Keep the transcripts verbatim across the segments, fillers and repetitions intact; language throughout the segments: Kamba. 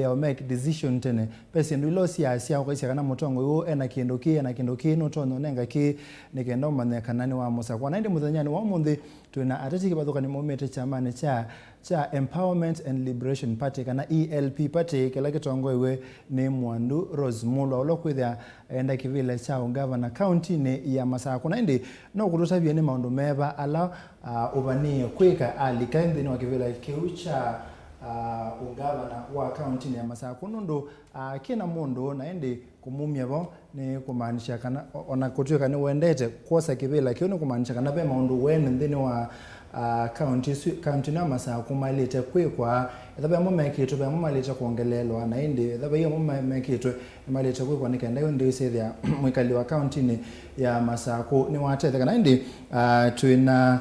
ya make decision tene. Ve syĩndũ ila ũsiasya, ũkaisya kana mũtongoi ũũ ena kĩndũ kĩĩ, ena kĩndũ kĩĩ, nũtonya ũnenga kĩĩ, nĩ kenda ũmanye kana nĩ wa mũsakũa. Na ĩndĩ mũthenyanĩ wa ũmũnthĩ, twĩ na ateti kĩvathũkany'o maumĩte kyamanĩ kya, kya Empowerment and Liberation Party, kana E L P Party, kĩla kĩtongoew'e nĩ Mwandu Rose Mulwa, ũla ũkwĩthĩa enda kĩvĩla kya ũngavana kauntinĩ ya Masakũ. Na ĩndĩ no kũtũtavye nĩ maũndũ meva ala, ah, ũvanĩe kwĩka alika nthĩnĩ wa kĩvĩla kĩu kya, ah, ũngavana wa kauntinĩ ya Masakũ, nũndũ, ah, kĩna mũndũ, na ĩndĩ kũmumya vo nĩ kũmaanisha kana, o-, ona kũtw'ĩka nĩwendete kwosa kĩvĩla kĩu, nĩ kũmaanisha kana ve maũndũ wene nthĩnĩ wa, ah, kaunti ĩsu, kaunti ĩno ya Masakũ maĩlĩte kwĩkwa. Ethĩwa ve amwe mekĩtwe, ve amwe maĩlĩte kwongeleelwa, na ĩndĩ ethĩwa ve amwe me-, mekĩtwe, nĩmaĩlĩte kwĩkwa nĩ kenda ĩndĩ ũisĩthĩa mwĩkali wa kauntinĩ ya Masakũ nĩwatetheka. Na ĩndĩ, ah, twĩ na,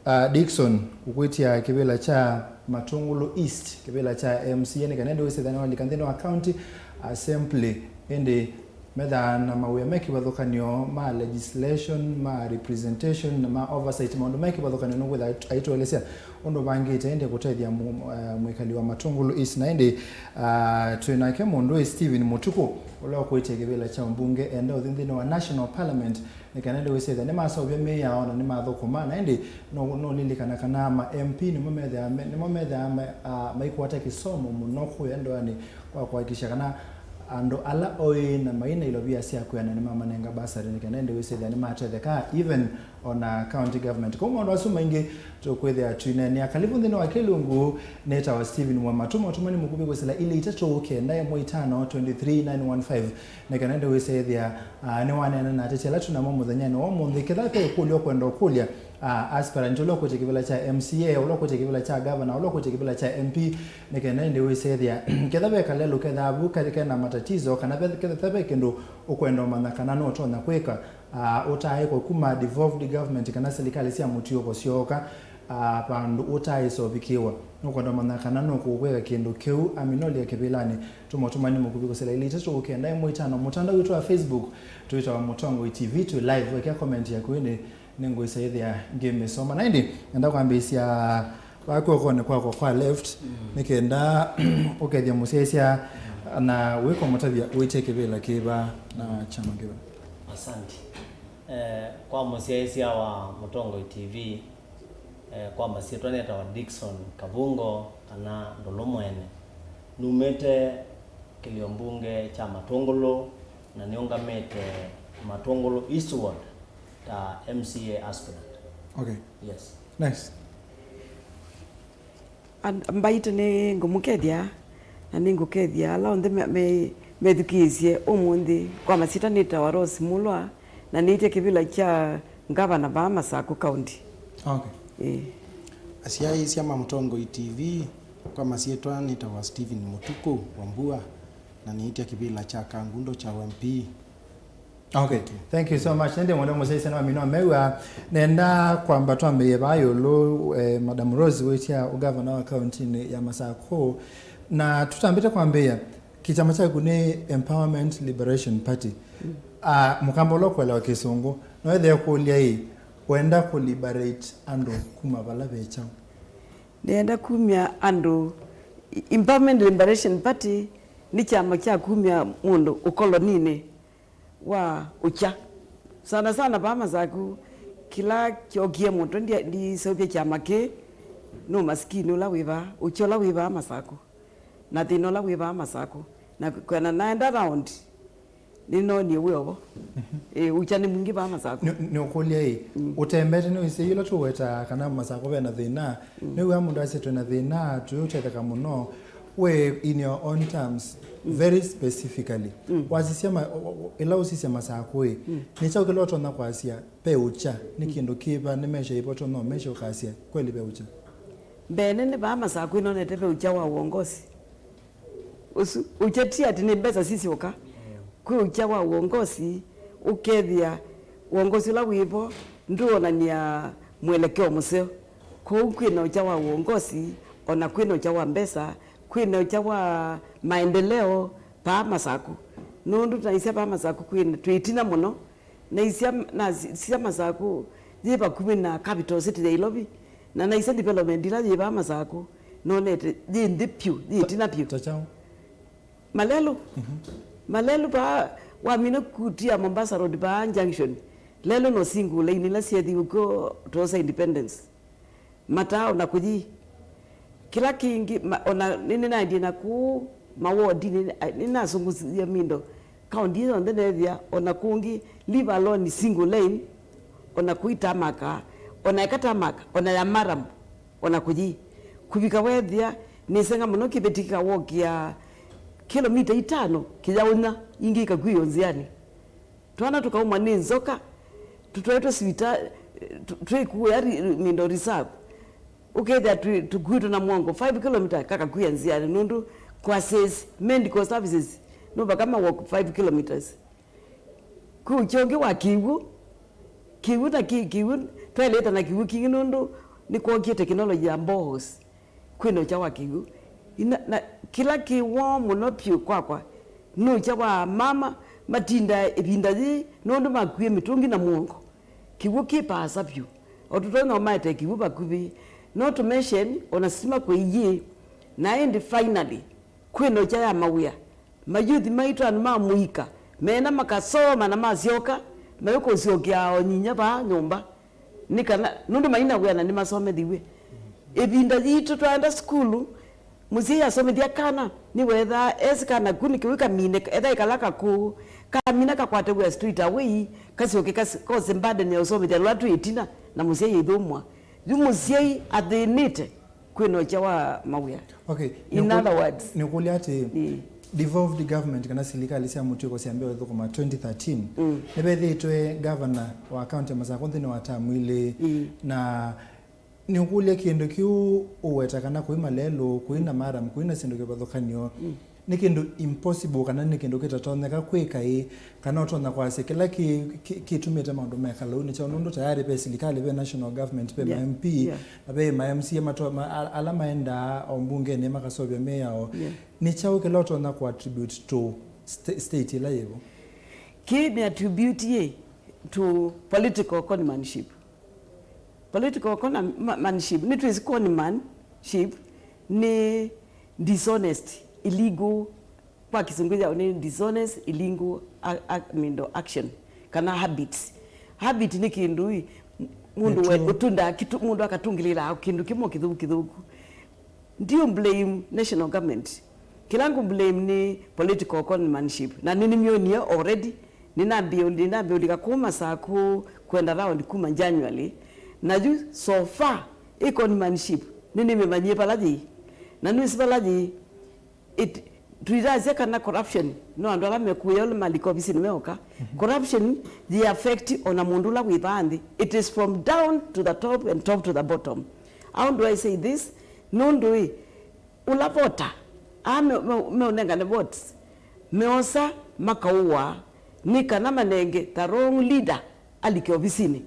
ah, Dickson ũkwĩtya kĩvĩla kya Matũngũlũ East, kĩvĩla kya M C A, nĩ kenda ĩndĩ ũisĩthĩa nĩwalika nthĩnĩ wa county assembly. Ĩndĩ methaa na mawĩa me kĩvathũkany'o ma legislation, ma representation, na ma oversight, maũndũ me kĩvathũkany'o nũkwĩtha aitũelesya ũndũ vangĩte ĩndĩ kũtethya mũ-, eh, mwĩkali wa Matũngũlũ East. Na ĩndĩ, ah, twĩ nake mũndũ ĩ Stephen Mũtukũ, ũla ũkwĩtya kĩvĩla kya ũmbunge enda ũthi nthĩnĩ wa National Parliament, nĩ kana ĩndĩ wĩsĩthya nĩmaseũvya mĩĩ yao na nĩmathũkũma. Na ĩndĩ no, nũlilikana kana ma M P nĩmo methĩawa me-, nĩmo methĩawa me-, ah, maikwata kĩsomo mũno kũya ndoanĩ kwa kũhakikisha kana andũ ala oĩ na mai na ilovia sya kwĩana nĩmamanenga bursary, nĩ kana ĩndĩ wĩsĩthya nĩmatetheka, even ona county government. Kwa maũndũ asu maingĩ tũkwĩthĩa twineenea. Kalivu nthĩnĩ wa kĩlungu, nĩtawa Stephen Mwamatu. Tũma ũtũmani mũkuvĩ kwĩsĩla ilĩ itatũ kenda ĩmwe itano twenty three nine one five, nĩ kana ĩndĩ wĩsĩthya, ah, nĩwaneena na ateti ala twĩ namo mũthenyanĩ wa ũmũnthĩ. Ketha ve ĩkũlyo ũkwenda ũkũlya, ah, aspirant ũla ũkwĩtya kĩvĩla kya M C A, ũla ũkwĩtya kĩvĩla kya governor, ũla ũkwĩtya kĩvĩla kya M P, nĩ kana ĩndĩ wĩsĩthya ketha ve kalelũ kethaa vu ke-, kena matatizo, kana ve-, ketha ve kĩndũ ũkwenda ũmanya kana nũtonya kwĩka, ah, ũtaaĩkwa kuma devolved government kana silikalĩ sya mũtiũko syooka, ah, vandũ ũtaaĩsa ũvikĩwa. Nũkwenda ũmanya kana nũkũkwĩka kĩndũ kĩu, aminolya kĩvĩlanĩ. Tũma ũtũmani mũkuvĩ kwĩsĩla ilĩ itatũ kenda ĩmwe itano. Mũtandao witũ wa Facebook twĩtawa Mũtongoi T V, twĩ live. Wekĩa comment yaku ĩndĩ nĩngwĩsa ĩthĩa ngĩmĩsoma. Na ĩndĩ, nenda kwambĩĩsya vaa kw'okonĩ kwakwa kwa left, mm, nĩ kenda ũkethya mũsyaĩĩsya, mm, na wĩkwa mũtavya wĩtye kĩvĩla kĩva na kyama kĩva. Asante. Eh, kwa mũsyaĩĩsya wa Mũtongoi T V, eh, kwa masyĩtwa nĩtawa Dickson Kavungo kana Ndũlũ Mwene. Numĩte kĩlio mbunge kya Matũngũlũ na nĩũngamĩte Matũngũlũ East Ward ta M C A aspirant. Okay. Yes. Nice. And-, mbaitũ nĩngũmũkethya na nĩngũkethya ala onthe me-, me-, methukĩĩsye ũmũnthĩ. Kwa masyĩtwa nĩtawa Rose Mulwa na nĩĩtye kĩvĩla kya ngavana vaa Masakũ County. Okay. Ĩĩ. Asyaĩĩsya ma Mũtongoi T V, kwa masyĩtwa nĩtawa Stephen Mũtukũ Wambua na nĩĩtye kĩvĩla kya Kangundo kya U M P. Okay. Thank you. Thank you so much. Nĩndĩ mũndũ mũsyaĩĩsya nĩwamina mew'a. Nenda kwamba twambĩĩe vaa ĩũlũ, eh, Madam Rose wĩtya ũgavana wa kauntinĩ ya Masakũ. Na tũtambĩte kwambĩĩa, kĩkyama kyaku nĩ Empowerment Liberation Party. Mm. Ah, mũkamba ũla ũkũelewa kĩsũngũ, no ethĩe kũlya ĩ, wenda kũ liberate andũ kuma vala ve kyaũ? Nĩenda kumya andũ, Empowerment Liberation Party nĩ kyama kya kumya mũndũ ũkoloninĩ wa ũkya. Sana sana vaa Masakũ, kĩla kyokie mũtwe, ndi-, ndiseũvya kyama kĩĩ, nĩ ũmasikini ũla wĩ vaa, ũkya ũla wĩ vaa Masakũ, na thĩna ũla wĩ vaa Masakũ. Na kwĩana naenda round, nĩnoonie wĩ ovo. Mhm. Ĩ, ũkya nĩ mwingĩ vaa Masakũ. Nĩ, nĩũkũlya ĩ, mm, ũtembete nĩwĩsĩ yĩla tũwetaa kana Masakũ ve na thĩna, mm, nĩwĩa mũndũ asya twĩ na thĩna, tũyũtetheka mũno. We, in your own terms, mm, very specifically, mm, wasisya ma-, o-, o-, ĩla ũsisya Masakũ ĩ, mm, nĩ kyaũ kĩla ũtonya kwasya ve ũkya? Nĩ, mm, kĩndũ kĩva, nĩ measure ĩva ũtonya ũmeasure ũkasya kweli ve ũkya? Mbee nene vaa Masakũ nĩnonete ve ũkya wa uongozi. Ũsu, ũkya ti atĩ nĩ mbesa sisyoka. Kwĩ ũkya wa uongozi, ũkethĩa uongozi ũla wĩ vo ndwonany'a mwelekeo mũseo. Kwoou kwĩ na ũkya wa uongozi, o na kwĩ na ũkya wa mbesa, kwĩ na ũkya wa maendeleo vaa Masakũ. Nũndũ naisya vaa Masakũ kwĩ na, twĩ ĩtina mũno. Naisya, nasisya Masakũ yĩ vakuvĩ na capital city ya Nairobi, na naisya development ĩla yĩ vaa Masakũ, nonete yĩ nthĩ vyũ, yĩ ĩtina vyũ. Ta kyaũ? Malelu. Malelu paa wamina kutia Mombasa Road paa junction. Lelu no single lane ila syethiwe kw'o twosa Independence. Mataa ona kũthi. Kĩla kĩngĩ, ma-, ona nĩ-, nĩnaendie na kũu mawodinĩ, nĩ-, nĩnasũngũsisye mindo. Kaũndi ĩyo yonthe neethĩa, ona kũngĩ, leave alone single lane, ona kũi tarmac, ona eka tarmac, ona ya murram, ona kũthi. Kũvika weethĩa, nĩsenga mũno kĩveti kĩkawokĩa kilomita itano, kĩyaũnya, ingĩ ikakw'ĩĩo nzĩanĩ. Twana tũkaumwa nĩ nzoka, tũtwaĩtwe sivita-, tũ-, twĩkuĩa ri-, mindo reserve. Ũkethĩa twĩ-, tũkuĩtwe na mwongo five kilometer kakakw'ĩa nzĩanĩ, nũndũ kũ access medical services no vaka ma walk five kilometers. Kwĩ ũkya ũngĩ wa kĩw'ũ, kĩw'ũ na kĩ-, kĩw'ũ, twaĩlĩte na kĩw'ũ kingĩ nũndũ nĩkwookie technology ya boreholes. Kwĩna ũkya wa kĩw'ũ. Ina-, na kĩla kĩ woo mũno vyũ kwakwa nĩ ũkya wa mama matindaa ĩvinda yĩĩ nũndũ makuie mĩtũngi na mũongo. Kĩw'ũ kĩ paasa vyũ. O tũtonya ũmaete kĩw'ũ vakuvĩ. No tũmesheni, ona sitima kwĩ iyĩ. Na ĩndĩ finally, kwĩna ũkya ya mawĩa. Mayuthi maitũ andũ ma mũika, meena makasoma na masyoka, mayũka ũsyokea o nyinya vaa nyũmba. Nĩ kana, nũndũ maina wĩa na nĩmasomethiw'e. Ĩvinda yitũ twaenda sukulu, mũsyai asomethya kana, nĩwethaa esi kana ku nĩ kĩw'ũ kamine, etha ĩkala kakũũ, kamina kakwate wĩa straight away, kasyoke kas-, kose burden ya ũsomethya lũla twĩ ĩtina, na mũsyai aithũmũa. Yu mũsyai athĩnĩte, kwĩna ũkya wa mawĩa. Okay, in other words, nĩkũlya atĩ, ĩĩ, devolved government kana silikalĩ sya mũtw'ĩko syambĩe ũthũkũma twenty thirteen, mm, nĩvethĩĩtwe governor wa county ya Masakũ nthĩnĩ wa term ilĩ, ĩĩ, na nĩũkũlya kĩndũ kĩu ũweta kana kũi malelũ, kũi na murram, kũi na syĩndũ kĩvathũkany'o, mm, nĩ kĩndũ impossible kana nĩ kĩndũ kĩtatonyeka kwĩka ĩ, kana ũtonya kwasya kĩla kĩ-, kĩ-, kĩtumĩte maũndũ meka lou nĩ kyaũ? Nũndũ tayarĩ ve silikalĩ, ve national government, ve, yeah, ma M P, yeah, na ve ma M C A mato-, ma-, a-, ala maendaa o mbungenĩ makaseũvya mĩao. Yeah. Nĩ kyaũ kĩla ũtonya kũ attribute to sta-, state ĩla yĩvo? Kĩĩ nĩ attribute ĩ to political conmanship. Political conmanship, nĩtwĩsĩ conmanship nĩ dishonest, illegal, kwa kĩsũngũ yao nĩ dishonest, illegal a-, a-, mindo action, kana habits. Habit nĩ kĩndũ ĩ, mũndũ we-, ũtũndaa kĩtũ-, mũndũ akatũngĩlĩĩla kĩndũ kĩmwe kĩthũku kĩthũku. Ndiũ blame national government. Kĩla ngũ blame nĩ political conmanship. Na nĩnĩmyonie already. Nĩnambĩũlika kũũ Masakũ kwenda round kuma January. Na yu so far, ĩ conmanship, nĩnĩmĩmanyie vala yĩĩ. Na nĩwĩsĩ vala yĩĩ, it-, tũitasya kana corruption, no andũ ala mekũĩa ũla malika ovisinĩ meoka. Mhm. Corruption yĩ affect ona mũndũ ũla wĩ vaa nthĩ. It is from down to the top and top to the bottom. How do I say this? Nũndũ ĩ, ũla vota, aa me-, me-, meũnengane votes, meosa makaũaa, nĩ kana manenge the wrong leader alike ovisinĩ.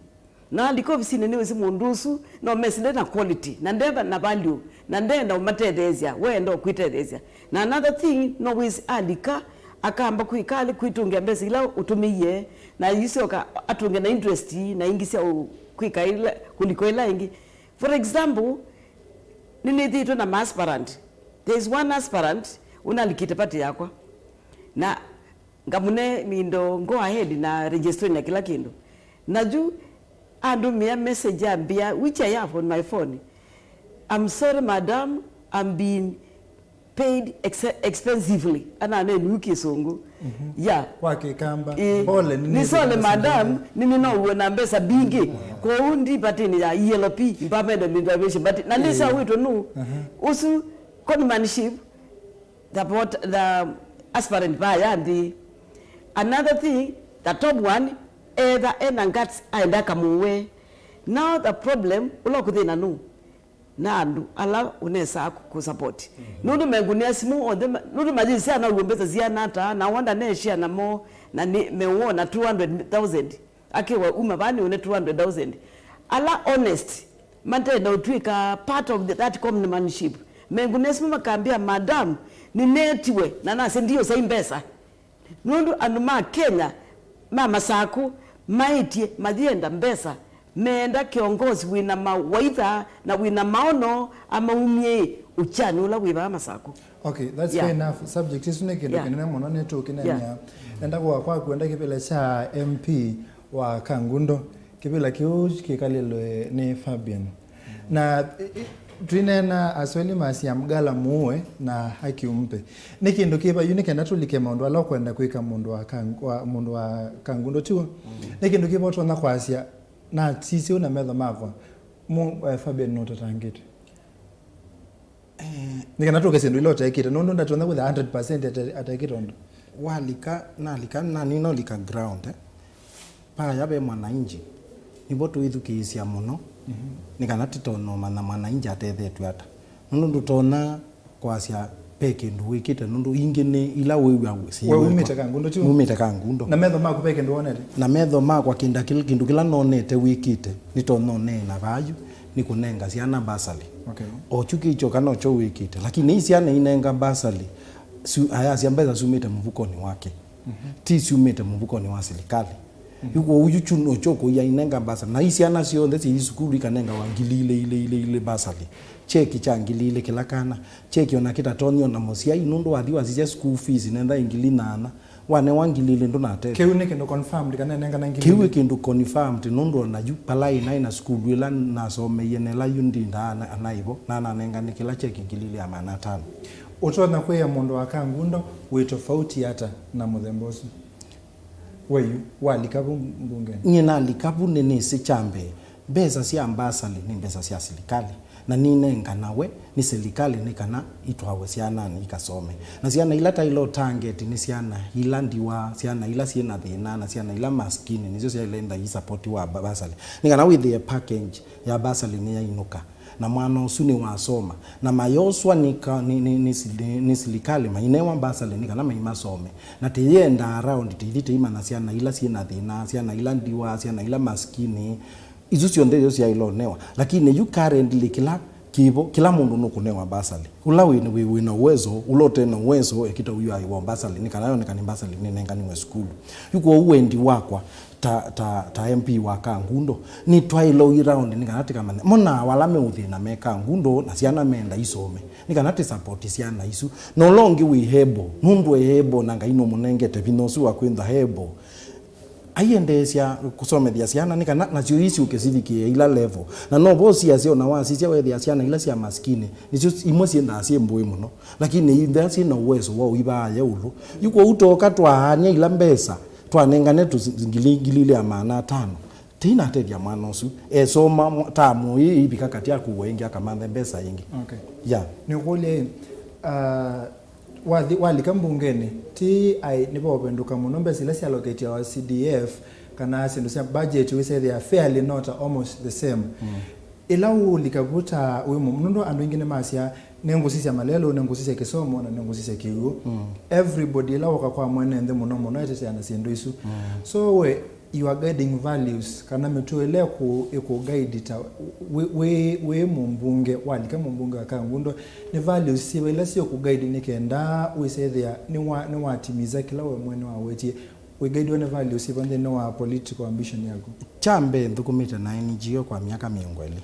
Na alika ovisinĩ nĩwĩsĩ mũndũ ũsu no mesĩ nde na quality, na nde na value, na ndenda ũmatetheesya, we enda ũkwĩtetheesya. Na another thing, no wĩsĩ alika, akamba kwĩka alĩ kwĩtũngĩa mbesa ila ũtũmĩie, na isyoka atũnge na interest na ingĩ sya ũ-, kwĩka ila, kũlika ila ingĩ. For example, nĩnĩthĩĩtwe na ma aspirant. There is one aspirant ũnalikĩte party yakwa. Na ngamũne mindo go ahead na registration na kĩla kĩndũ. Na yu andũmĩa message ambĩa, which I have on my phone. "I'm sorry, madam, I'm being paid ex-, expensively." Ananeni yu kĩsũngũ. Mhm. Yeah. Kwa kĩkamba. Eh, pole, nĩ sorry, madam, nĩnĩnow'e na mbesa mbingĩ. Mhm. Kwoou ndi party-inĩ ya E L P, Empowerment and Liberation Party. Na nĩsawĩtwe nũ? Mhm. Ũsu conmanship, the vot-, the aspirant vaya nthĩ. Another thing, the top one, etha ena guts, aenda kamũwe. Now the problem, ũla ũkũthĩna nũ? Na andũ ala ũnesaa kũ-, kũ support. Mhm. Nũndũ mengũnĩa simũ onthe, ma-, nũndũ mayĩsya naw'o mbesa siana ata, na wanda neeshia namo, na nĩ mewona two hundred thousand. Akĩwa uma vaa nĩũne two hundred thousand. Ala honest, matenda ũtw'ĩka part of the, that conmanship. Mengũnĩa simũ makambĩa, "Madam, nĩneetiwe, na nasya ndiũsai mbesa." Nũndũ andũ ma Kenya, ma Masakũ, maĩtye mayĩenda mbesa, Meenda kĩongosi wĩna mawaitha na wĩna maono amaumye ũkyanĩ ũla wĩ vaa Masaku. Okay, that's yeah. Fair enough. Subject ĩsu nĩ kĩndũ yeah. Kĩnene mũno nĩtũkĩneenea. Yeah. Nenda kũa kwaku enda kĩvĩla kya M P wa Kangundo. Kĩvĩla kĩu kĩkalĩlwe nĩ Fabian. Na tũineena Aswahili masya mgala muue na haki umpe. Nĩ kĩndũ kĩva yu nĩ kenda tũlike maũndũ ala ũkwenda kwĩka mũndũ wa Kangundo tiw'o? Nĩ kĩndũ kĩva ũtonya kwasya nasisye ũu na metho makwa? Mu, eh, Fabian nũtatangĩte. Eh, nĩ kana tũke syĩndũ ila ũtekĩte, nũndũ ndatonya kwĩtha hundred percent ate- atekĩte ũndũ. Walika, nalika, nani nolika ground, eh? Paya ve mwananchi, nĩvo tũithukĩĩsya mũno, nĩ kana tũtonya ũmanya mwananchi atethetw'e ata. Nũndũ ndũtonya kwasya ve kĩndũ wĩkĩte, nũndũ ingĩ nĩ ila wĩw'a si- We umĩte Kangundo, tiw'o? Umĩte Kangundo. Na metho maku ve kĩndũ wonete? Na metho makwa kĩnda kĩl- kĩndũ kĩla nonete wĩkĩte, nĩtonya ũneena vayu, nĩ kũnenga syana basali. Okay. O kyu kĩkyo kana o kyo wĩkĩte. Lakini ii syana inenga basali, su- ayasya mbesa sumĩte mũvukonĩ wake. Ti sumĩte mũvukonĩ wa silikalĩ. Yu kwoou yu kyu no kyo kũia inenga basali. Na ii syana syonthe syĩ sukulu ikanengawa ngili ilĩ, ilĩ, ilĩ, ilĩ basali. Cheki kya ngili ilĩ kĩla kana. Cheki ona kĩtatonya ona mũsyai, nũndũ wathi wasisya school fees nenda ngili nyanya. Wanewa ngili ilĩ ndũnatethya. Kĩu nĩ kĩndũ confirmed kana nengana ngili ilĩ? Kĩu nĩ kĩndũ confirmed, nũndũ ona yu pala ĩnaĩ na sukulu ĩla nasomeie na ĩla yu ndindaa ana- anaĩvo, na nanengane kĩla cheki ngili ilĩ ya maana atano. Ũtonya kwĩa mũndũ wa Kangundo wĩ tofauti ata na mũthemba ũsu? We yu, walika vu mbungenĩ? Nyie nalika vu nĩnĩsĩ kya mbee, mbesa sya mbasali nĩ mbesa sya silikalĩ, na ninenganawe nĩ silikalĩ nĩ kana itwawe syananĩ ikasome. Na syana ila taĩle ũtangeti nĩ syana ila ndiwa, syana ila syĩ na thĩna, na syana ila maskini, nĩsyo syaĩle enda isapotiwa ba- basali. Nĩ kana wĩthĩe package ya basali nĩyainũka. Na mwana ũsu nĩwasoma, na mayoswa nĩ, ka, nĩ, nĩ, nĩ, sili- nĩ silikalĩ mainewa mbasali nĩ kana maimasome. Na tĩyenda around tĩithi tĩimanya syana ila syĩ na thĩna, syana ila ndiwa, syana ila maskini. Isu syonthe isu syaĩle ũnewa. Lakini yu currently kĩla kĩvo, kĩla mũndũ nũkũnewa mbasali. Ũla wĩ, wĩ, wĩ na uwezo, ũla ũte na uwezo, ekita uyu aiwa mbasali nĩ kana yonekane mbasali nĩnenganiwe sukulu. Yu kwoou wendi wakwa ta, ta, ta M P wa Kangundo, nĩtwaĩle ũi round nĩ kana tĩkamanya. Monaa wala me ũthĩna me Kangundo na syana menda isome. Nĩ kana tĩ support syana isu. Na ũla ũngĩ wĩ able, nũndũ e able na Ngai nũmũnengete vinya ũsu wa kwĩntha able. Aiendeesya kũsomethya syana nĩ kana nasyo ii syũke sivikĩe ila level. Na no vo siasya ona wasisya wethĩa syana ila sya maskini, nĩsyo imwe syĩndaa syĩ mbũĩ mũno. Lakini ila syĩ na uwezo wa ũivaa ye ũlũ. Yu kwoou tooka twaany'a ila mbesa, twanengane tũ ngili, ngili ilĩ ya maana atano. Tĩinatethya mwana ũsu. Esoma mwa- tamu ĩĩ ĩivika katĩ akuwa ĩngĩ akamanthe mbesa ĩngĩ. Okay. Ya. Nĩkũlya ĩ, ah, wathi, walika mbungenĩ, ti ai nĩvo ũvĩndũka mũno mbesa ila syaloketiawa C D F, kana syĩndũ sya budget wĩsethĩa fairly not almost the same. Ĩla ũũlika vu ta wĩ mũmũ, nũndũ andũ aingĩ nĩmasyaa, nĩngũsisya malelũ, nĩngũsisya kĩsomo, na nĩngũsisya kĩw'ũ. Everybody ĩla woka kwa mwene nthĩ mũno mũno etetea na syĩndũ isu. So we, your guiding values, kana mĩtuo ĩla ĩkũ- ĩkũguide ta wĩ, wĩ, wĩ mũmbunge, walika mũmbunge wa Kangundo, nĩ values syĩva ila syĩũkũguide nĩ kenda wĩsethĩa nĩwa- nĩwatimisa kĩla we mwene wawetie? Wĩguidiwe nĩ values syĩva nthĩnĩ wa political ambition yaku? Kya mbee, nthũkũmĩte na N G O kwa myaka mĩongo ĩlĩ.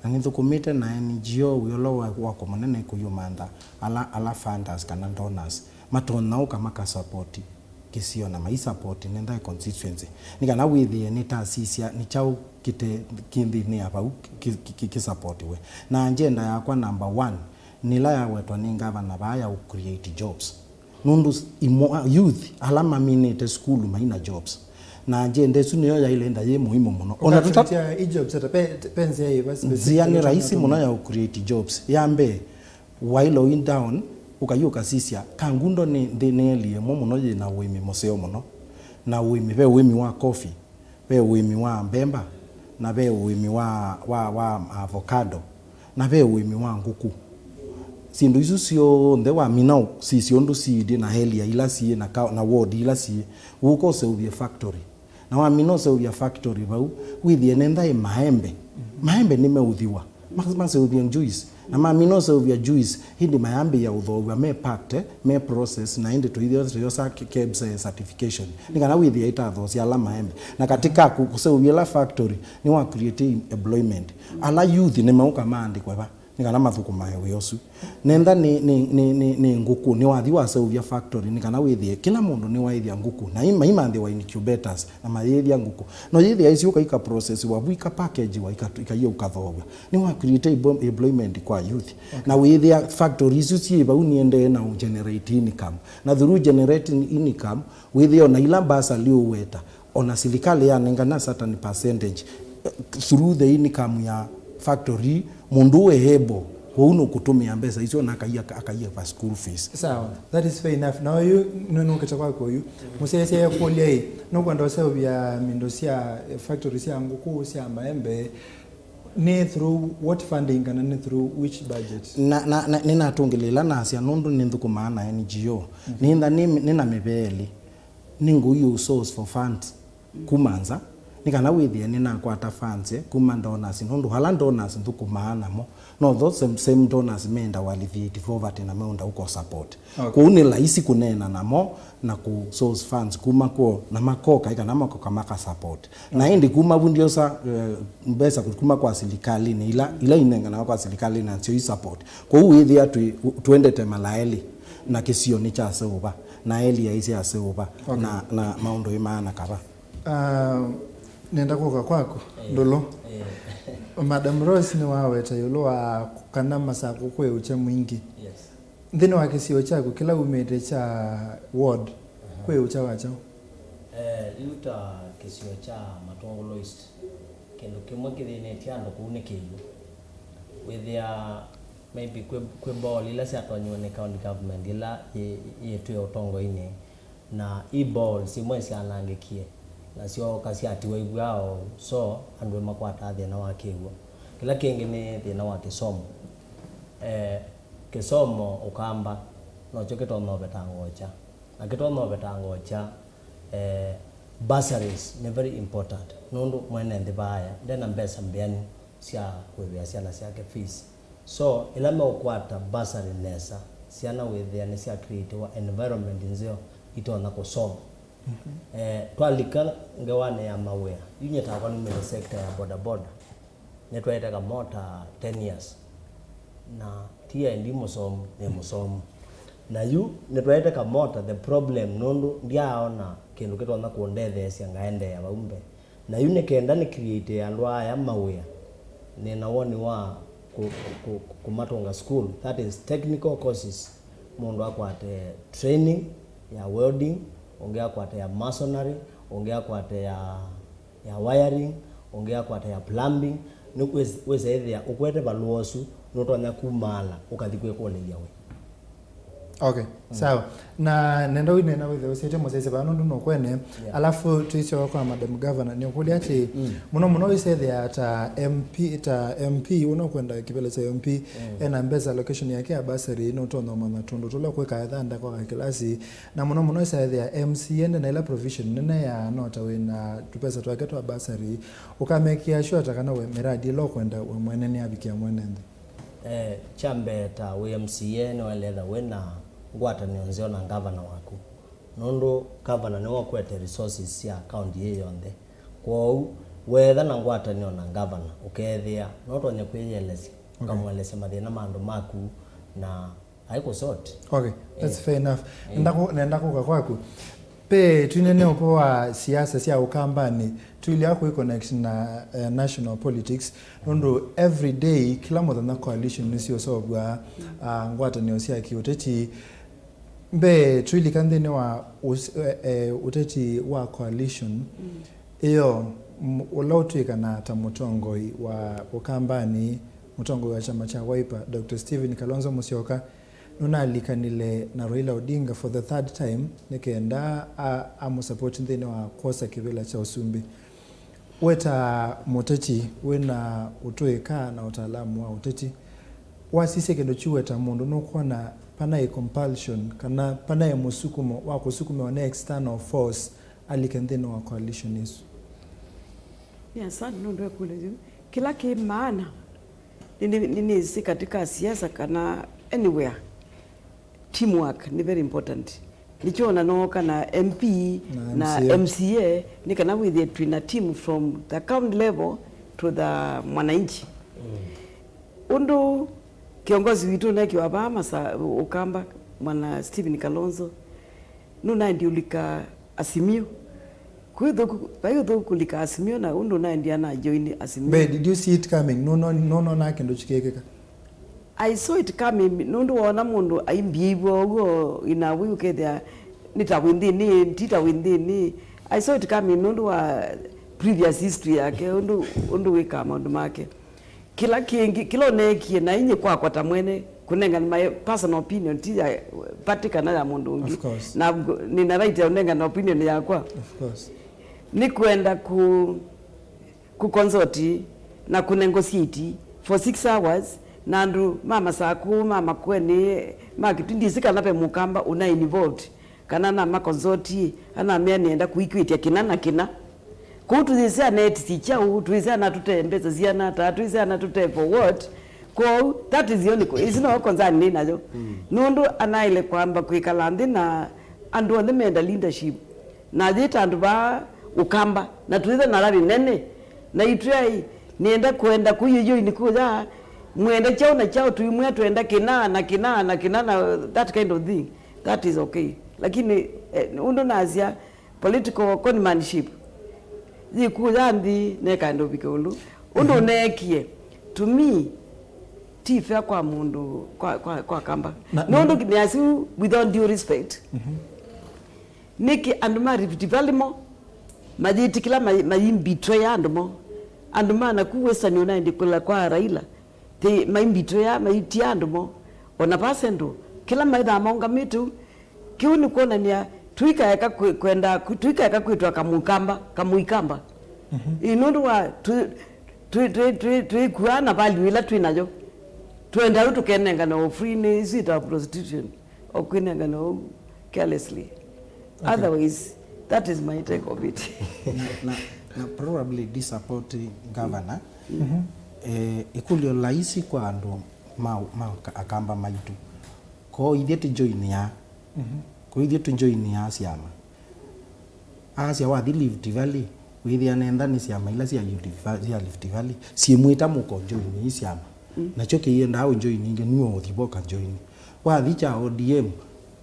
Na nĩnthũkũmĩte na N G O wĩa ũla wa- wakwa mũnene kũyũmantha ala, ala funders kana donors matonya ũka makasapoti kĩsio na maisapoti nenda constituency. Nĩ kana wĩthĩe nĩtasisya nĩ kyaũ kĩte kĩ nthĩnĩ ya vau kĩ- kĩ- kĩ- kĩsapotiwe. Na agenda yakwa number one nĩ ĩla yawetwa nĩ ngavana vaa ya create jobs. Nũndũ s- imwa- youth ala maminĩte sukulu maina jobs. Na agenda ĩsu nĩyo yaĩle enda yĩ mũimu mũno. Ona tũta- Ũkatũĩtya i jobs ata? Pe- pe nzĩa yĩva specific nzĩa nĩ ĩla raisi tũtũmĩa mũno ya create jobs. Ya mbee, waĩle ũi down, ũkayũka sisya, Kangundo nĩ nthĩ nĩ eli ĩmwe mũno yĩ na ũĩmi mũseo mũno. Na ũĩmi, ve ũĩmi wa coffee, ve ũĩmi wa mbemba, na ve ũĩmi wa, wa, wa avocado, na ve ũĩmi wa ngũkũ. Syĩndũ isu syonthe wamina ũ- sisya ũndũ siilye na area ila siĩ na, ka- na ward ila siĩ, ũka ũseũvye factory. Na wamina ũseũvya factory vau, wĩthĩe nenda ĩ maembe. Maembe nĩmeũthiwa. Ma- maseũvye juice. Na mamina ũseũvya juice, ĩndĩ mayambĩĩa ũthoow'a me packed, eh, me process, na ĩndĩ tũithio tũyosa kebs certification. Nĩ kana wĩthĩa itathoosya ala maembe. Na katika kũ- kũseũvya ĩla factory, nĩ wa create employment. Ala youth nĩmeũka maandĩkwe va, nĩ kana mathũkũmae wĩa ũsu. Nenda nĩ, nĩ, nĩ, nĩ, nĩ ngũkũ, nĩwathi waseũvya factory, nĩ kana wĩthĩe kĩla mũndũ nĩwaĩthya ngũkũ, na ima- imanthĩwa incubators, na mayĩthya ngũkũ. No yĩthĩa isu ũkaika process wa vu, ika package wa, ika- ikaiya ũkathoow'a. Nĩ wa create ebo- employment kwa youth. Okay. Na wĩthĩa factory isu syĩ vau niendee na generate income. Na through generating income, wĩthĩa ona ila bursary ũweta, ona silikalĩ yanengana certain percentage, eh, through the income ya factory, mũndũ we able, kwoou nũkũtũmĩa mbesa icio na akaia, akaia va school fees. Sawa, that is fair enough. Na ũyu nũnũkĩte kwaku ũyu. Mũsyaĩsya ekũlya ĩ, nũkwenda ũseũvya mindo sya, eh, factory sya ngũkũ, sya maembe, nĩ through what funding kana nĩ through which budget? Na, na, na, nĩnatũngĩlĩla nasya nũndũ nĩnthũkũmaa na N G O. Mhm. Nĩntha nĩ, nĩna mĩvea ĩlĩ. Nĩ ngũi ũ source for funds kuma nza, nĩ kana wĩthĩe nĩnakwata funds, eh, kuma donors, nũndũ ala donors nthũkũmaa namo, no those same, same donors menda alleviate poverty na meenda ũko support. Okay. Kwoou nĩ laisi kũneena namo na kũ source funds kuma kwoo, na makoka, ĩ kana makoka maka support. Na ĩndĩ kuma vu ndiosa, eh, mbesa kuma kwa silikalĩnĩ ila, ila inenganawa kwa silikalĩnĩ nasyo i support. Kwoou wĩthĩa twĩ- twendete malaelĩ na kĩsio nĩ kya seũva, na area ĩ sya seũva, okay, na, na maũndũ ĩ maana kava. Ah, nenda kũka kwaku, eh, Ndũlũ. Eh. Madam Rose nĩwaweta ĩũlũ wa kana Masakũ kwĩ ũkya mwingĩ. Yes. Nthĩnĩ wa kĩsio kyaku kĩla umĩte kya ward, aha, kwĩ ũkya wa kyaũ? Eh, yu ta kĩsio kya Matũngũlũ East, kĩndũ kĩmwe kĩthĩnĩtye andũ kũu nĩ kĩw'ũ. Wĩthĩa maybe kwĩ, kwĩ ball ila syatonyiwe nĩ county government ila yĩ, yĩtwĩe ũtongoinĩ, na i balls imwe syanangĩkie, nasyo ka syatiwa ivw'aa oou, so andũ nĩmakwataa thĩna wa kĩw'ũ. Kĩla kĩngĩ nĩ thĩna wa kĩsomo. Eh, kĩsomo Ũkamba nokyo kĩtonya ũvetanga ũkya, na kĩtonya ũvetanga ũkya, eh, bursaries nĩ very important, nũndũ mwene nthĩ vaaya ndena mbesa mbĩanu sya kũĩvĩa syana syake fees. So, ĩla meũkwata bursary nesa, syana wĩthĩa nĩsya creatiwa environment nzeo itonya kũsoma. Mhm. Eh, twalika ngewanĩ ya mawĩa, yu nyie takwa numĩte sector ya bodaboda, nĩtwaĩte kamota ten years, na ti endi mũsomu, nĩ mũsomu. Na yu nĩtwaĩte kamota, the problem, nũndũ ndyaaona kĩndũ kĩtonya kũndetheesya ngaendeea vau mbee. Na yu nĩ kenda nĩ create andũ aya mawĩa, nĩ na woni wa kũ, kũ, kũ, kũmatũnga school, that is technical courses. Mũndũ akwate training ya welding, ũngĩ akwate ya masonry, ũngĩ akwate ya, ya wiring, ũngĩ akwate ya plumbing. Nĩ wĩs-, wĩsa ĩthĩa ũkwete valũa ũsu, nũtonya kumaala ũkathi kwĩkũlĩlya wĩa. Okay, mm, sawa. Na nenda ũinena wĩthĩa ũsyaĩtye mũsyaĩsya vaa nũndũ nũkwene. Yeah. Alafu tũisyoka kwa Madam Governor, nĩũkũlya atĩ, mm, mũno mũno wĩsethĩa ta M P, ta M P, ũnũkwenda kĩvĩla kya M P, mm, ena mbesa allocation yake ya bursary, nũtonya ũmanya tũndũ tũla kwĩka ethanda kwa kakilasi, na mũno mũno wĩsethĩa M C A ende na ila provision nene ya nota wĩna tũpesa twake twa bursary, ũkamekĩa sure ta kana we miradi ĩla ũkwenda we mwene nĩavikĩa mwene nthĩ. Eh, kya mbee ta wĩ M C A nĩwaĩle etha wĩ na ngwatanĩo nzeo na ngavana waku, nũndũ ngavana nĩwe ũkwete resources sya kaunti yĩ yonthe. Kwoou, weetha na ngwatanĩo na ngavana, ũkeethĩa no ũtonye kwĩyĩelesya, okay, ũkamũelesya mathĩna ma andũ maku, na aikũsort. Okay, that's, eh, fair enough. Eh. Nenda kũ-, nenda kũka kwaku. Pe twinene ũpo wa siasa sya Ũkambanĩ, tuilya kwĩ connect na, eh, national politics, nũndũ every day, kĩla mũthenya coalition nĩsyũsovw'a, ah, ngwatanĩo sya kĩũteti. Mbee, twilika nthĩnĩ wa ũs-, eh, eh, ũteti wa coalition, mm, ĩyo, m-, ũla ũtwĩkanaa ta mũtongoi wa Ũkambanĩ, mũtongoi wa kyama kya Wiper, Doctor Stephen Kalonzo Musyoka, nũnalikanile na Raila Odinga for the third time nĩ kenda a-, amũsupport nthĩnĩ wa kwosa kĩvĩla kya ũsumbĩ. We ta mũteti wĩna ũtũĩka na ũtaalamu wa ũteti, wasisya kĩndũ kyu we ta mũndũ, nũkwona panaĩ compulsion kana panaĩ mũsukumo wa kũsukumĩwa nĩ external force alike nthĩnĩ wa coalition ĩsu? Nĩ asante nũndũ ekũlya yu. Kĩla kĩ maana Nĩ- nĩ- nĩ- nĩsĩ katika siasa kana anywhere, teamwork nĩ very important. Nĩkyo ona nooka na M P na M C A, nĩ kana wĩthĩe twĩna team from the county level to the mwananchi. Ũndũ kĩongozi witũ nekiwa vaa masa Ũkamba, mwana Stephen Kalonzo, nũnaendie ũlika Azimio. Kwĩ ũthũku, vai ũthũku kũlika Azimio na ũndũ ũnaendie na join Azimio. But did you see it coming? No, no, no, no, na kĩndũ kĩkĩkĩka. I saw it coming, nũndũ woona mũndũ aimbia ivo ũguo in a way ũkethĩa nĩ ta wĩ nthĩnĩ, ti ta wĩ nthĩnĩ. I saw it coming nũndũ wa previous history yake, ũndũ, ũndũ wĩkaa maũndũ make. Kĩla kĩngĩ, kĩla ũneekie, na inye kwakwa ta mwene, kũnengane my personal opinion, ti ya party kana ya mũndũ ũngĩ. Of course. Na nĩ na right ya ũnengane opinion yakwa. Of course. Nĩ kwenda kũ, kũ consult na kũ negotiate for six hours na andũ ma Masakũ, ma Makueni, ma Kĩtui, ndĩsĩ kana ve Mũkamba ũna involved. Kana namakonsotie, anamea nĩenda kũikwĩtya kĩna na kĩna. Kũu tũyĩsĩ anetisi kyaũ, tũyĩsĩ anatũte mbesa siana ata, tũyĩsĩ anatũte for what. Kwoou, that is the only co-, ĩsu no concern nĩ nayo. Nũndũ anaĩle kwamba kwĩkala nthĩ na andũ onthe menda leadership. Na yĩta andũ vaa Ũkamba, na twĩthe na rally nene. Na itwĩai, nĩenda kwenda kũyĩyũini kũya, mwenda kyaũ na kyaũ, tũimwĩa twenda kĩna na kĩna na kĩna na that kind of thing. That is okay. Lakini, eh, ũndũ nasya political conmanship, yĩkuya nthĩ nekaenda ũvike ũlu. Ũndũ neekie, to me, ti fair kwa mũndũ, kwa, kwa, kwa Kamba. Na- Nũndũ nĩasu, with all due respect, nĩkĩ andũ ma Rift Valley mo mayĩtĩkĩla mai-, mayimbitwe ya andũ mo? Andũ ma naku Western United kũla kwa Raila, Ti, maimbitũĩa, maitia andũ mo. O na va Central, kĩla maĩthaa maũngamĩte ũu, kĩu nĩ kwonany'a tũikaeka kwĩ-, kwenda, tũikaeka kwĩtwa kamũkamba, kamũikamba. Ĩ, nũndũ wa twĩ-, twĩ-, twĩ-, twĩ-, twĩkuaa na value ĩla twĩ nayo. Twenda ũ tũkenengana o free nĩ isu ĩtawa prostitution. O kwĩnengana ũu carelessly. Okay. Otherwise, that is my take of it. Na, na, na probably disappoint governor. Eh, ĩkũlyo laisi kwa andũ ma, ma ka-, akamba maitũ. Ko ithyĩ tũjoinĩa. Ko ithyĩ tũjoinĩa syama. Asya wathi Rift Valley, wĩthĩa nenda nĩ syama ila sya Rift Va-, sya Rift Valley syĩmwĩta mũkonjoini ii syama. Nakyo kĩiendaa ũnjoini ingĩ, nue ũthi voka njoini. Wathi kya O D M,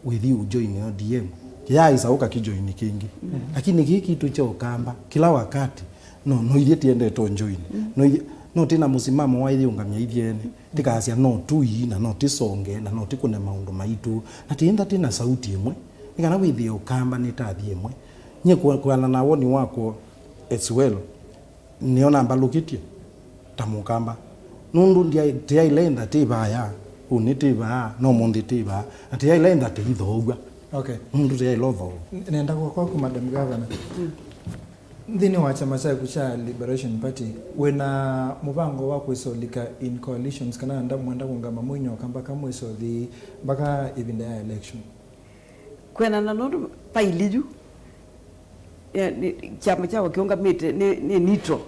wĩthi ũnjoini O D M. Kĩyaaĩsa ũka kĩjoini kĩngĩ. Lakini kĩĩ kitũ kya Ũkamba, kĩla wakati, no, no ithyĩ tiendete ũnjoini. No ithyĩ, no tĩna mũsimamo wa ĩyĩũngamya ithyĩ ene. Tĩkasya no tũi, na no tĩsonge, na no tĩkũne maũndũ maitũ. Na tĩenda tĩna sauti ĩmwe. Nĩ kana wĩthĩe Ũkamba nĩ tathi ĩmwe. Nyie kũa-, kũana na woni wakwa as well, nĩona mbalũkĩtye ta mũkamba. Nũndũ ndya-, tĩyaĩle enda tĩ vaya, ũnĩ tĩ vaa, no mũnthĩ tĩ vaa, na tĩyaĩle enda tĩithoow'a. Okay. Nũndũ tĩyaĩle ũthoow'a. N-, nenda kwa kwaku, Madam Governor. Nthĩnĩ wa kyama kyaku kya Liberation Party, wĩna mũvango wa kwĩsa ũlika in coalitions kana enda mwenda kũngama mwinyoka mpaka mwĩsa ũthi mpaka ĩvinda ya election? Kwĩanana nũndũ vaili yu, eh, nĩ, kyama kyakwa kĩũngamĩte nĩ, nĩ neutral,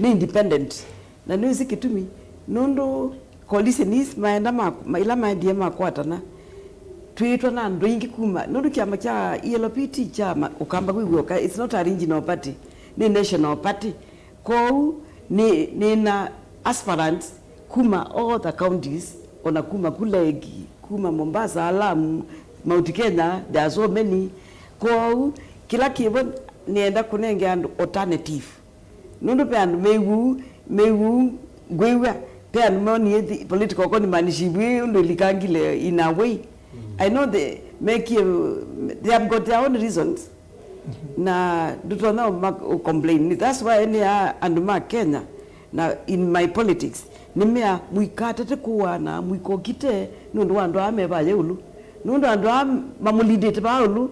nĩ independent. Na nĩwĩsĩ kĩtumi, nũndũ coalition ici maenda ma, ma, ila maendie makwatana, twĩĩtwa na andũ aingĩ kuma, nũndũ kyama kya E L P ti kya ma, Ũkamba kwĩ w'oka, it's not a regional party, nĩ national party. Kwoou, nĩ, nĩna aspirants kuma all the counties, ona kuma Kuleki, kuma Mombasa, Lamu, Mount Kenya, there are so many. Kwoou, kĩla kĩvo nĩenda kũnenge andũ alternative. Nũndũ ve andũ mew'u, mew'u ngwĩw'a, ve andũ monie thi-, political conmanship ĩ ũndũ ĩlikangile in a way. I know the, mekie, they have got their own reasons. Na ndũtonya ũma-, ũ complain. That's why nĩ a andũ ma Kenya na in my politics, nĩmea mũikatate kũana, mũikokite nũndũ wa andũ aa me vaa ĩũlũ. Nũndũ andũ aa mamũlindĩte vaa ĩũlũ,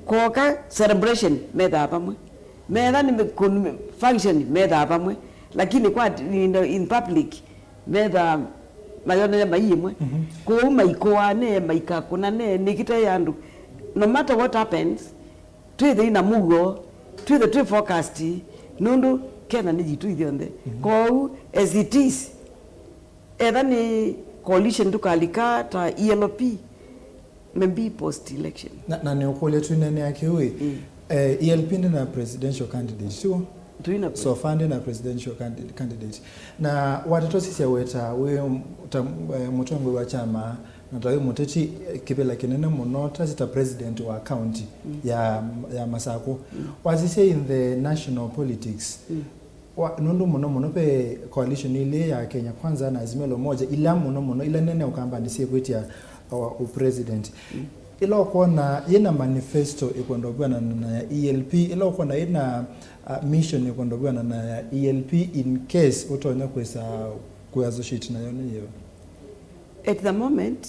kwoka celebration methaa vamwe. Metha nĩ mĩ-, kũ-, function methaa vamwe. Lakini kwa, you know, in public, methaa mayonany'a mai ĩmwe. Kwoou maikũane, maikakũnane, nĩkĩ te andũ. No matter what happens, twĩthei na mũuo, twĩthe twĩ focused, nũndũ Kenya nĩ yitũ ithyonthe. Kwoou, as it is, Etha nĩ coalition tũkalika ta E L P, maybe post election. Na, na nĩ ũkũlya twinenea kĩu ĩ, eh, E L P ndĩ na presidential candidate, sure? Twina. So far ndĩ na presidential candi-, candidate. Na watata ũsisya weta wĩ m-, ta, eh, mũtongoi wa kyama, na ta wĩ mũteti, eh, kĩvĩla kĩnene mũno ta, ta president wa county ya, ya Masakũ. Wasisya in the national politics, wa, nũndũ mũno mũno ve coalition ilĩ ya Kenya Kwanza na Azimio la Umoja, ila mũno mũno, ila nene Ũkambanĩ syĩkwĩtya, uh, ũpresident. Ila ũkwona yĩna manifesto ĩkwenda ũvw'anana na ya E L P, ila ũkwona yĩna, uh, mission ĩkwenda ũvw'anana na ya E L P in case ũtonya kwĩsa kũ-associate nayo nĩ yĩva? At the moment,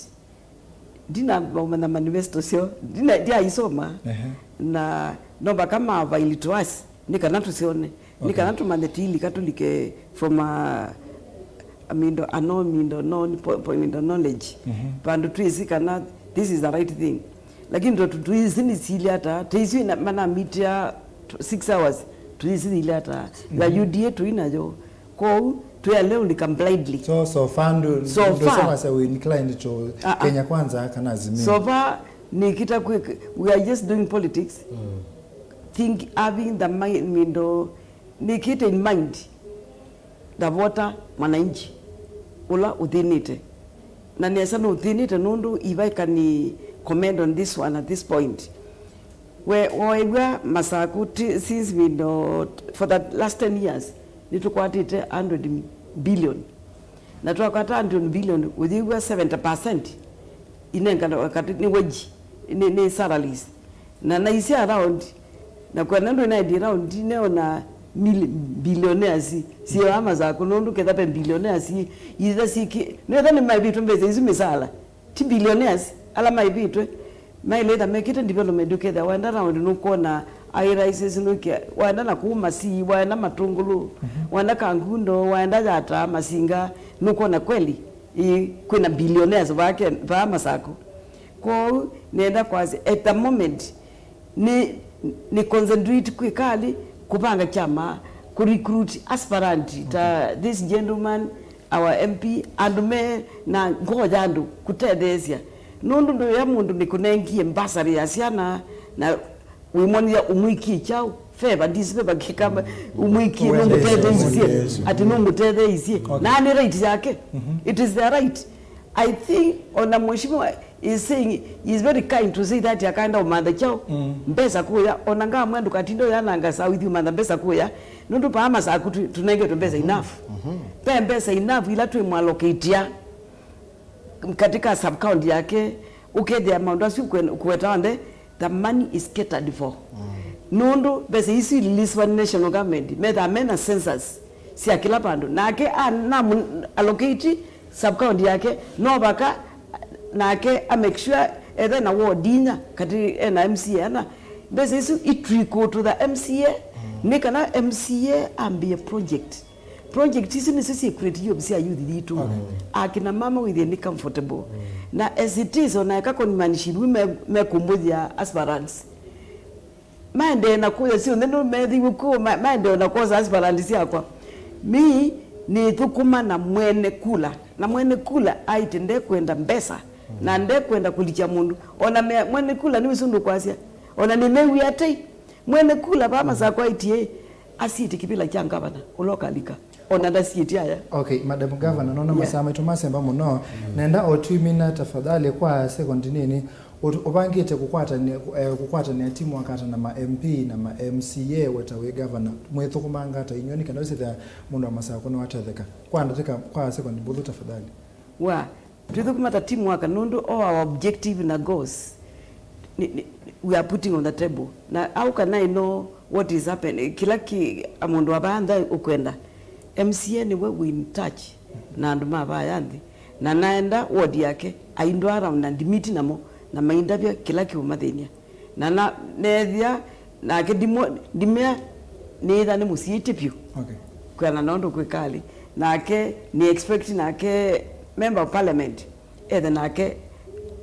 ndinamanya manifesto syoo, ndina-, ndiaisoma. Ehe. Na no mpaka ma avail to us, nĩ kana tũsyone, nĩ kana tũmanye tilika tũlike from a, a mindo, a no mindo, no, po-, po-, mindo knowledge. Mhm. Vandũ twĩsĩ kana this is the right thing. Lakini tondũ twĩsĩ nĩ sili ata, tĩsĩ manamitia six hours, twĩsĩ sili ata. Ya U D A tũinayo. Kwoou, twĩ alea ũlika blindly. So, so far, ndũ-, So far. ndũsema sɛ wĩ inclined to Ah, ah. Kenya Kwanza kana Azimio? So far, nĩkĩta kwĩ, we are just doing politics. Think, having the mind, mindo, nĩkĩte in mind, the voter, mwananchi, ũla ũthĩnĩte. Na nesa nũthĩnĩte nũndũ if I can comment on this one at this point. We, waĩw'a Masakũ ti-, since mindo, for the last ten years, nĩtũkwatĩte hundred billion. Na twakwata hundred billion, ũyĩw'a seventy percent inengana katĩ nĩ wage, nĩ, nĩ salaries. Na naisya around, na kwenda ndũ naendie around, neona mil-, billionaires syĩ vaa Masakũ, nũndũ ketha ve billionaires itha syĩkĩ, nĩwetha nĩmaĩvĩtwe mbesa isu mĩsala. Ti billionaires ala maĩvĩtwe, maĩle ĩtha mekĩte development, ũkethĩa waenda round nũkwona high rises, nũke-, waenda na kũu Masii, waenda Matũngũlũ, waenda Kangundo, waenda Yatta, Masinga, nũkwona kweli, ĩ, kwĩna billionaires vaa Ken-, vaa Masakũ. Kwoou nĩenda kwasya, at the moment, nĩ, nĩ concentrate kwĩ kali kũvanga kyama, kũ recruit aspirant ta this gentleman, our M P, andũ me na ngoo ya andũ kũtetheesya. Nũndũ ndũya mũndũ nĩkũnengie mbasarĩ ya syana na wĩmwonethya ũmwĩkie kyaũ, favor, disfavor, kĩkamba, ũmwĩkie, nũmũtetheeisye, atĩ nũmũtetheeisye. Okay. Na nĩ right yake. It is their right. I think ona mheshimiwa is saying, is very kind to say that akaenda ũmantha kyaũ, mbesa kũya, ona ngamwĩa ndũkatinde ũyananga saa ũithi ũmantha mbesa kũya, nũndũ paa Masakũ tu-, tũnengetwe mbesa enough. Pe mbesa enough ila twĩmwallocatia katika sub-county yake, ũkethĩa maũndũ asu kwe-, kũweta onthe, the money is catered for. Nũndũ mbesa isu ililisiwa nĩ national government, methaa mena census sya kĩla vandũ. Nake anamu-, allocate sub-county yake, no vaka nake a make sure ethe na ward inya, katĩ ena M C A ana. Mbesa isu i trickle to the M C A, nĩ kana M C A ambĩe project. Project isu nĩsyo syĩ create jobs sya youth yitũ. Okay. Akina mama wĩthĩe nĩ comfortable. Na as it is, ona eka conmanship me, mekũmbũthya aspirants. Maendee na kũya syonthe, no methĩwe kw'o, ma-, maendee na kwosa aspirant syakwa. Mi nĩthũkũma na mwene kula. Na mwene kula aĩtye ndekwenda mbesa. Na ndekwenda kũlikya mũndũ. Ona me-, mwene kula nĩwĩsĩ ũndũ kwasya. Ona nĩmew'e atei. Mwene kula vaa Masakũ aĩtye, asiĩtye kĩvĩla kya ngavana, ũla ũkalika. Ona ndasiĩtye aya. Okay, Madam Governor, nona masaa maitũ masemba mũno. Nenda o twimina tafadhali kwa second nini, ũt-, ũvangĩte kũkwatania, eh, kũkwatanĩa teamwork ata na ma M P na ma M C A weta wĩ governor? Mwĩthũkũmanga ata inyw'ĩ nĩ kana wĩsĩthĩa mũndũ wa Masakũ nĩwatetheka? Kwa ndatĩka, kwa second mbũthũ tafadhali. Wa, twĩthũkũma ta teamwork nũndũ all our objective na goals ni, ni, we are putting on the table. Na how can I know what is happening? Kĩla kĩ, a mũndũ wa vaa nthĩ ũkwenda. M C A nĩwe wĩ in touch na andũ ma vaya nthĩ. Na naenda ward yake, I go around na ndimiti namo, na maindavya kĩla kĩũmathĩny'a. Na, na neethĩa nake ndimũ-, ndimea nĩĩtha nĩmũsiĩĩtye vyũ. Okay. Kwĩana na ũndũ kwĩkalĩ. Nake nĩ expect nake member of parliament ethe nake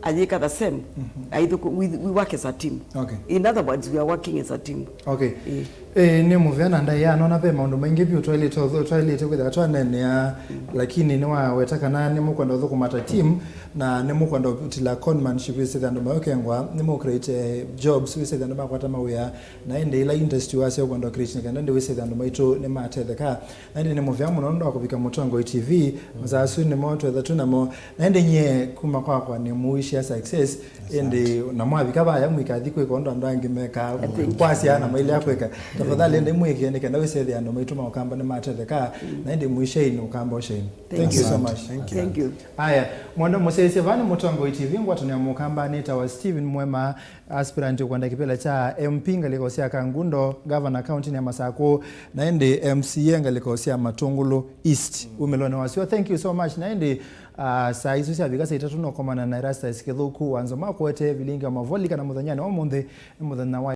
ayĩka the same. Mm-hmm. Aithuku, we, we work as a team. Okay. In other words, we are working as a team. Okay. Eh. Eh, nĩ mũvea na ndaĩa nona ve maũndũ maingĩ vyũ twaĩlĩte ũthu- twaĩlĩte kwĩthĩa twaneenea, lakini nĩwaweta kana nĩmũkwenda ũthũkũma ta team, na nĩmũkwenda ũtila conmanship wĩsĩthya andũ mayũkengwa, nĩmũcreate jobs wĩsĩthya andũ makwata mawĩa, na ĩndĩ ĩla industry wasya ũkwenda ũcreate nĩ kenda ĩndĩ wĩsĩthya andũ maitũ nĩmatetheka. Na ĩndĩ nĩ mũvea mũno nũndũ wa kũvika Mũtongoi T V, masaa asu nĩmo twetha twĩ namo. Na ĩndĩ nyie kuma kwakwa nĩ mũisya success, ĩndĩ na mwavika vaya mũikathi kwĩka ũndũ andũ angĩ mekaa kwasya na mailea kwĩka. Tafadhali ĩndĩ mwĩkĩe nĩ kenda wĩsethĩa andũ maitũ ma Ũkamba nĩmatetheka, na ĩndĩ mũisyainĩ Ũkamba ũsyainĩ. Thank you so much. Thank you. Aya, mwenda mũsyaĩsye vaa nĩ Mũtongoi T V, ngwatanĩo ya Mũkamba nĩtawa Stephen Mwema, aspirant ũkwenda kĩvĩla kya M P ngalĩko sya Kangundo, gavana kauntinĩ ya Masakũ, na ĩndĩ M C A ngalĩko sya Matũngũlũ East, umĩlonĩ wasyo. Thank you so much. Na ĩndĩ, ah, saa isu syavika saa itatũ nũkomana na Erastus Kĩthũku wa Nzoma kũete vilingi wa Mavoli kana mũthenyanĩ wa ũmũnthĩ nĩ mũthenya wa